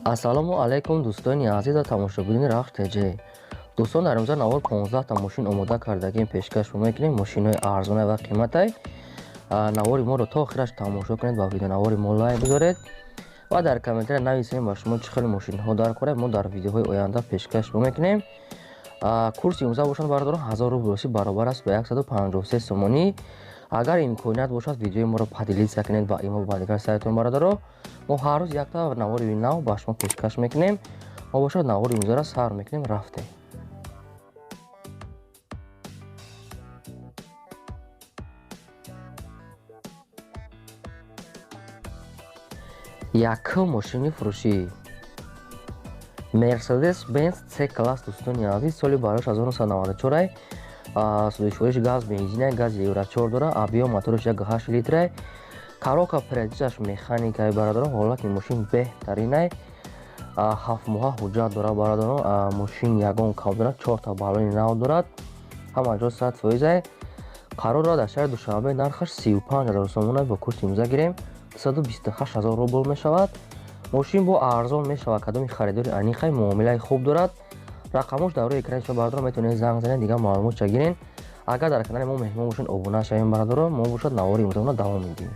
Ассалому алайкум, дӯстони азиз ва тамошобинони Рахш ТЖ. Дӯстон, дар имрӯза навор 15 та мошин омода кардагим, пешкаш мекунем. Мошинҳои арзона ва қиматай. Навори моро то охираш тамошо кунед, ба видеонавори мо лайк гузоред ва дар комментария нависем, ба шумо чӣ хел мошинҳо дар кора, мо дар видеоҳои оянда пешкаш мекунем. Курси имрӯза бошад, бародарон, 1000 рубл русӣ баробар аст ба 153 сомонӣ. Агар имконият бошад, видеои моро поделиться кунед ба имо, ба дигар сайтон, бародаро. Мо ҳар рӯз якта навори нав ба шумо пешкаш мекунем. Мо бошад, навори имрӯзаро сар мекунем, рафтем. Якум мошини фурӯшӣ Мерседес Бенз С класс, дӯстони азиз, соли барош 1994, сӯзишвориш газ бензина, газ евро 4 дора, объём мотораш 1,8 литрай, коробка передачаш механикаи. Бародарон, ҳолати мошин беҳтаринай, 7 моҳа ҳуҷҷат дора. Бародарон, мошин ягон кам дорад, чорта баллони нав дорад, ҳама ҷо 100%-ай. Қарор дорад дар шаҳри Душанбе, нархаш 35 000 сомона. Бо курси имрӯза гирем, 228 000 рубл мешавад. Мошин бо арзон мешавад, кадоми харидори аниқай, муомилаи хуб дорад. Рақамош дар рӯи экрани шумо, бародарон, метавонед занг занед, дигар маълумотша гирен. Агар дар канали мо меҳмон бошед, обуна шавем. Бародарон, мо бошад, навори имрӯзамона давом медиҳем.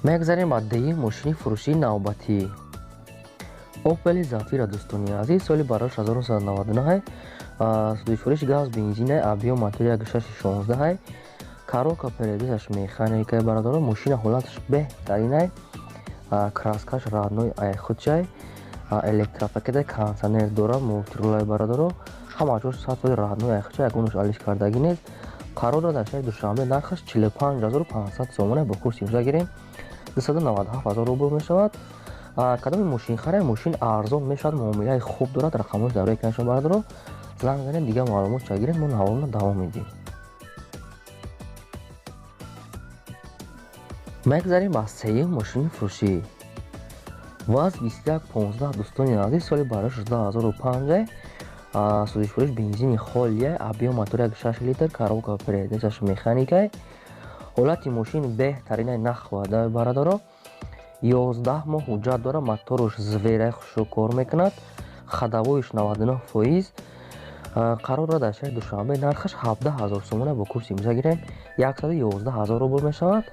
Мегзарем ба дуюм мошини фурӯшии навбатӣ, Опели Зафира. Дӯстони азиз, соли барош 1999, сӯзишвориш газ бензина, объём мотори 1,6 16, коробка передачаш механикай. Бародарон, мошина ҳолаташ беҳтаринай, краскаш родной ай худчай, электропакета, кондитсионер дора, мультирулай. Бародаро, ҳама ҷош 100% родной ай худчай, ягонаш алиш кардагӣ нест. Қарор дорад дар шаҳри Душанбе, нархаш 45 500 сомона. Бо курси имрӯза гирем, 297 000 рубл мешавад. Кадоми мошинхаре, мошин арзон мешавад, муомилаи хуб дорад. Рақамҳош дар рӯи экрани шумо, бародаро, занг занед, дигар маълумот ча гирем. Мо наворро давом медиҳем. Мегзарем ба сеюм мошини фурӯшӣ, ВАЗ 2115. Дӯстони азиз, соли барош 2005, сӯзишвориш бензини холия, объём мотор 1,6 литр, коробка передачаш механикай. Ҳолати мошин беҳтаринай, нахоҳад, бародаро. 11 моҳ ҳуҷҷат дора, моторуш зверай, хушрӯ кор мекунад, ходовойш 99%. Қарор дорад дар шаҳри Душанбе, нархаш 17 000 сомона. Бо курси имрӯза гирем, 111 000 рубл мешавад.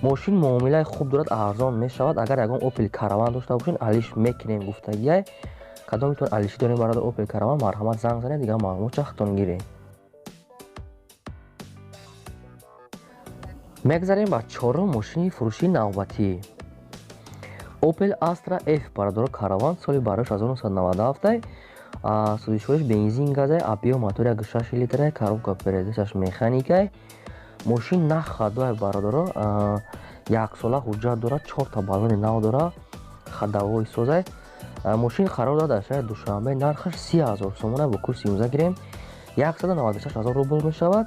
Мошин муомилаи хуб дорад, арзон мешавад. Агар ягон Опел Караван дошта бошед, алиш мекунем гуфтагиай. Кадомитон алишӣ дорем, бародар, Опел Караван, марҳамат, занг занед, дигар маълумот чахтон гирем. Мегзарем ба чорум мошини фурӯшии навбатӣ, Опел Астра Ф. Бародаро, Караван, соли барош 1997, сӯзишвориш бензин газай, объём мотор 1,6 литрай, коробка передачаш механикай. Мошин нахадуай, бародаро, яксола ҳуҷҷат дорад, чорта баллони нав дора, ходовой созай. Мошин қарор дорад дар шаҳри Душанбе, нархаш 30 000 сомона. Бо курси имрӯза гирем, 196 000 рубл мешавад.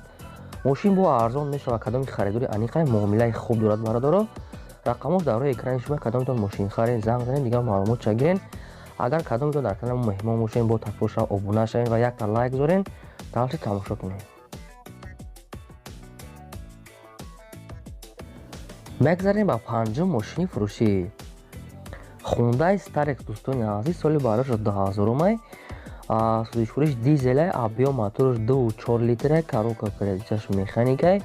Мошин бо арзон мешавад, кадоми харидори аниқай, муомилаи хуб дорад. Бародаро, рақамош дар рӯи экрани шумо. Кадомитон мошинхаред, занг занед, дигар маълумот ча гирен. Агар кадомитон дар канали мо меҳмон бошед, бо такрор шава, обуна шавед ва якта лайк гузорен. Дальше тамошо кунед. Мегзарем ба панҷум мошини фурӯшӣ, Хундай Старекс. Дӯстони азиз, соли барош 2000-умай, сӯзишвориш дизелай, объём мотораш 2,4 литрай, коробка передачаш механикай.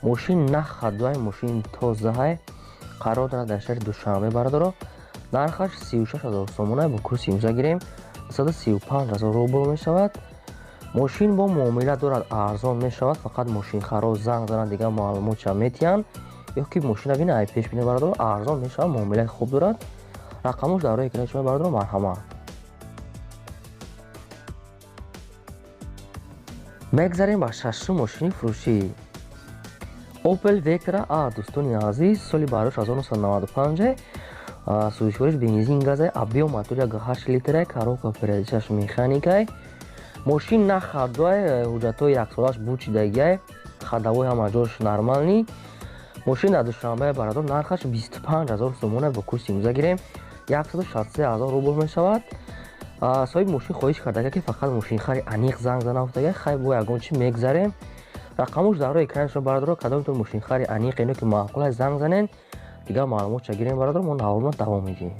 Мошин нахадуай, мошин тозаҳай. Қарор дорад дар шаҳри Душанбе, бародаро, нархаш 36 000 сомона. Бо курси имрӯза гирем, 235 000 рубл мешавад. Мошин бо муомила дорад, арзон мешавад. Фақат мошинхаро занг зананд, дигар маълумотша метиҳанд, ё ки мошина бина, ай пеш бина. Бародаро, арзон мешавад, муомилаи хуб дорад. Рақамош дар рӯи экрани шумо, бародаро, марҳамат. Мегзарем ба шашум мошини фурӯшӣ, Опел Вектра А. Дӯстони азиз, соли барош 1995, сӯзишвориш бензин газай, объём мотор 1,8 литрай, коробка передачаш механикай. Мошин нахадуай, ҳуҷҷатҳои яксолааш бучидагиай, ходовой ҳама ҷош нормальный. Мошин дар Душанбе, бародар, нархаш 25 000 сомона. Бо курси имрӯза гирем, 163 000 рубл мешавад. Соҳиби мошин хоҳиш кардага, ки фақат мошинхари аниқ занг зана гуфтага. Хай, бо ягон чи мегзарем. Рақамош дар рӯи экрани шумо, бародаро. Кадомитон мошинхари аниқ, ино ки маъқул аст, занг занен. Дигар маълумотша гирем, бародар, мо наворро давом медиҳем.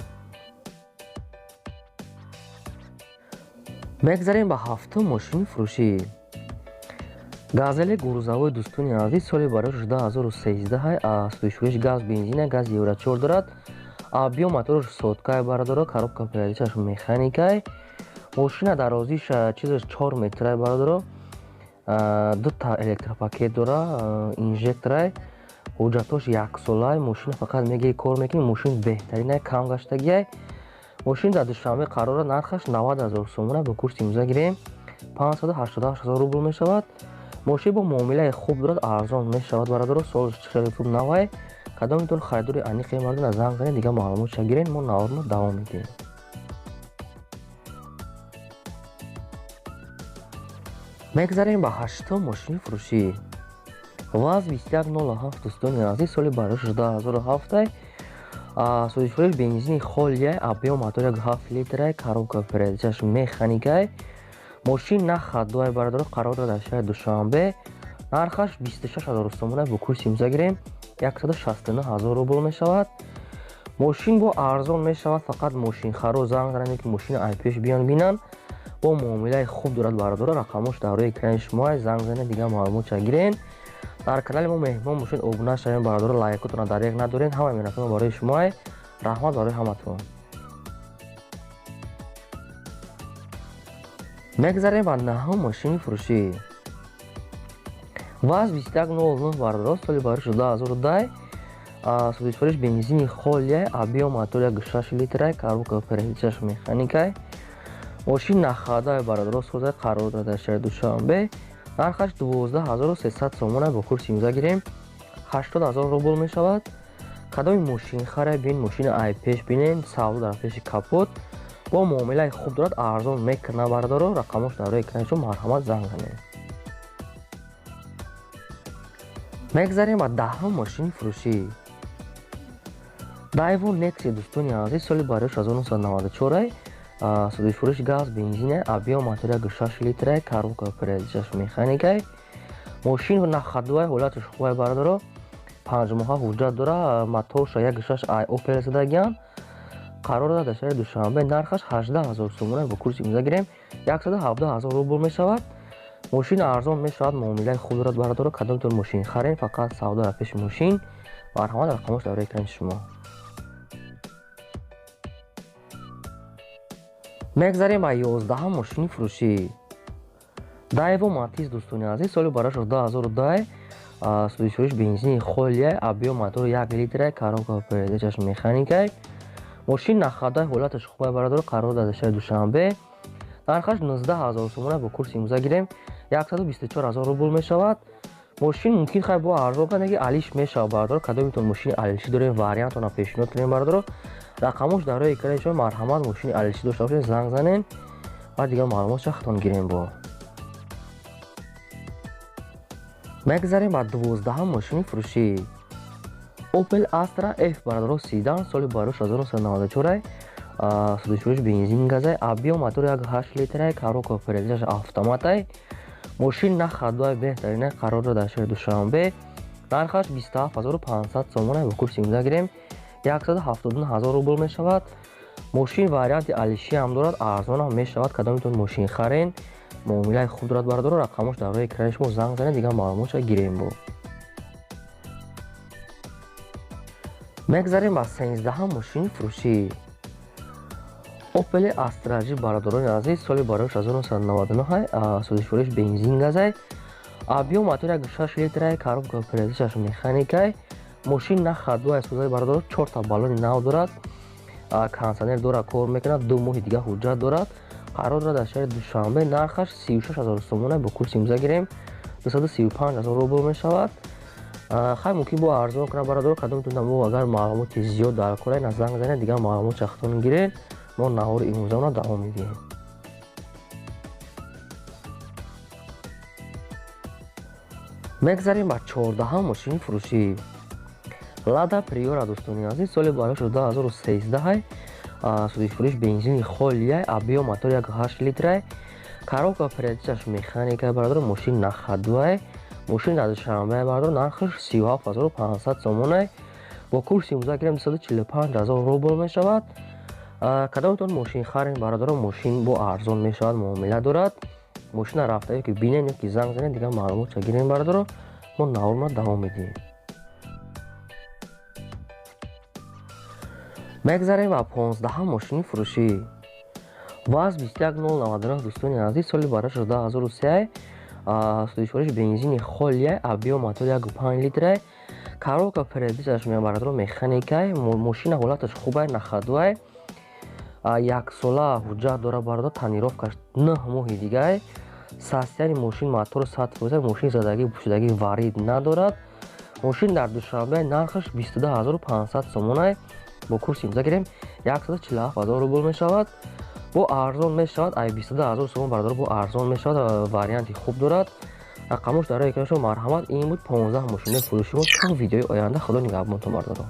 Мегзарем ба ҳафтум мошини фурӯшӣ. Газели грузовой, дӯстони азиз, соли барои 2013, сӯзишвориш газ бензина, газ евро 4 дорад. Объём мотораш соткай, бародаро, коробка передачаш механикай. Мошина дарозиш чизаш 4 метрай, бародаро. Дута электропакет дора, инжекторай, ҳуҷҷатош яксолай. Мошина фақат мегири, кор мекунӣ, мошин беҳтаринай, кам гаштагиай. Мошин дар Душанбе қарора, нархаш 90 ҳазор сомона, бо курси имрӯза гирем 588 ҳазор рубл мешавад. Мошин бо муомилаи хуб дорад, арзон мешавад, бародаро. Солш хеле хуб навай. Кадомитон харидори аниқе, мардона, занг занед, дигар маълумотша гирен, мо наворро давом медиҳем. Мегзарем ба ҳаштум мошини фурӯшӣ. ВАЗ 2107, дӯстони азиз, соли барои 2007, сӯзишвориш бензини холияй, объём мотор 7 литрай, коробка передачаш механикай. Мошин на ходовай, бародаро, қарор дорад дар шаҳри Душанбе. Нархаш 26 ҳазор сомона, бо курси имрӯза гирем 169 ҳазор рубл мешавад. Мошин бо арзон мешавад, фақат мошинхаро занг зананд, ки мошина айпеш биён бинанд. Бо муомилаи хуб дорад, бародаро, рақамош дар рӯи экрани шумо, занг занед, дигар маълумотша гирен. Дар канали мо меҳмон бошед, обуна шавед, бародаро, лайкотонро дареғ надоред. Ҳамаи меҳнатҳо барои шумо. Раҳмат барои ҳаматон. Мегзарем ба наҳум мошини фурӯшӣ. ВАЗ 2109, бародаро, соли барои 2010, сӯзишвориш бензини холияй, объём мотор 1,6 литрай, коробка передачаш механикай. Мошин на ходовай, бародаро, созай, қарор дорад дар шаҳри Душанбе. Нархаш 12300 сомона, бо курси имрӯза гирем 80 ҳазор рубл мешавад. Кадоми мошинхаре бин, мошини айпеш бинен, савдо дар пеши капот, бо муомилаи хуб дорад, арзон мекунад, бародаро, рақамош дар рӯи экрани шумо, марҳамат занг занед. Мегзарем ба даҳум мошини фурӯшӣ. Daewoo Nexia, дӯстони азиз, соли барои 1994, сӯзишвориш газ бензина, объём мотор 1,6 литрай, коробка передачаш механикай. Мошин на ходовай, ҳолаташ хубай, бародаро, 5 моҳа ҳуҷҷат дора, моторша 1,6 ай Opel задагиян. Қарор дорад дар шаҳри Душанбе, нархаш 18 ҳазор сомона, бо курси имрӯза гирем 117 ҳазор рубл мешавад. Мошин арзон мешавад, муомилаи хуб дорад, бародаро. Кадомтон мошин харем, фақат савдо дар пеши мошин, марҳамат, рақамош дар рӯи экрани шумо. Мегзарем ба 11-ум мошини фурӯшӣ. Daewoo Matiz, дӯстони азиз, соли барои 2010, сӯзишвориш бензини холияй, объём мотор 1 литрай, коробка передачаш механикай. Мошин на ходовай, ҳолаташ хубай, бародаро, қарор дорад дар шаҳри Душанбе. Нархаш 19 ҳазор сомона, бо курси имрӯза гирем 124 ҳазор рубл мешавад. Мошин мумкин хай бо арзон кунад, ки алиш мешавад, бародаро. Кадомитон мошини алишӣ дорем, вариантона пешниҳод кунем, бародаро. Рақамош дар рӯи экрани шумо, марҳамат, мошини алишӣ дошта бошед, занг занед ва дигар маълумотша худтон гирем. Бо мегзарем ба 12-ум мошини фурӯшӣ. Opel Astra F, бародаро, седан, соли барои 1994, сӯзишвориш бензин газай, объём мотор 1,8 литрай, коробка передачаш автоматай. Мошин на ходовай, беҳтаринай, қарор дорад дар шаҳри Душанбе. Нархаш 27500 сомона, бо курси имрӯза гирем 179 ҳазор рубл мешавад. Мошин варианти алишӣ ҳам дорад, арзонам мешавад. Кадомитон мошин харен, муомилаи хуб дорад, бародаро, рақамош дар рӯи экрани шумо, занг занед, дигар маълумотша гирем. Бо мегзарем ба 13-ум мошини фурӯшӣ. Opel Astra J, бародарони азиз, соли барои 1999, сӯзишвориш бензин газай, объём мотор 1,6 литрай, коробка передачаш механикай. Мошин на ходовай, сӯзай, бародаро, 4та баллони нав дорад, кондитсионер дорад, кор мекунад, 2 моҳи дигар ҳуҷҷат дорад. Қарор дорад дар шаҳри Душанбе, нархаш 36 ҳазор сомона, бо курси имрӯза гирем 235 ҳазор рубл мешавад. Хай мумкин бо арзон кунад, бародаро. Кадомтон мо агар маълумоти зиёд дар кора, занг занед, дигар маълумотша худтон гиред. Мо навори имрӯзаона давом медиҳем. Мегзарем ба 14-ум мошини фурӯшӣ. Лада Приора, дӯстони азиз, соли барои 2013, сӯзишвориш бензини холияй, объём мотор 1,8 литрай, коробка передачаш механикай, бародаро, мошин на ходовай. Мошин дар Душанбе, бародаро, нархаш 37500 сомонай. Бо курси имрӯза гирем, 245 000 рубл мешавад. Кадомтон мошин харем, бародаро, мошин бо арзон мешавад, муомила дорад. Мошина рафта ё ки бинен, ё ки занг занед, дигар маълумотша гирем. Бародаро, мо наворма давом медиҳем. Мегзарем ба 15-ҳам мошини фурӯшӣ. ВАЗ 21099, дӯстони азиз, соли бараш 2003, сӯзишвориш бензини холия, объём мотор 1,5 литрай, коробка передачаш меяд, бародаро, механикай. Мошина ҳолаташ хубай, на ходу ай, яксола ҳуҷҷат дора, бародар, тонировка ш 9 моҳи дигай. Состояние мошин, мотор 100%. Мошин задагӣ, пӯшидагӣ варид надорад. Мошин дар Душанбе, нархаш 22 500 сомонай. Бо курси имрӯза гирем, 147 000 рубл мешавад. Бо арзон мешавад, ай 22 000 сомон, бародаро, бо арзон мешавад. Варианти хуб дорад. Рақамош дар экран шумо, марҳамат. Ин буд 15 мошинаи фурӯши мо. То видеои оянда, худо нигаҳбонтон, бародаро.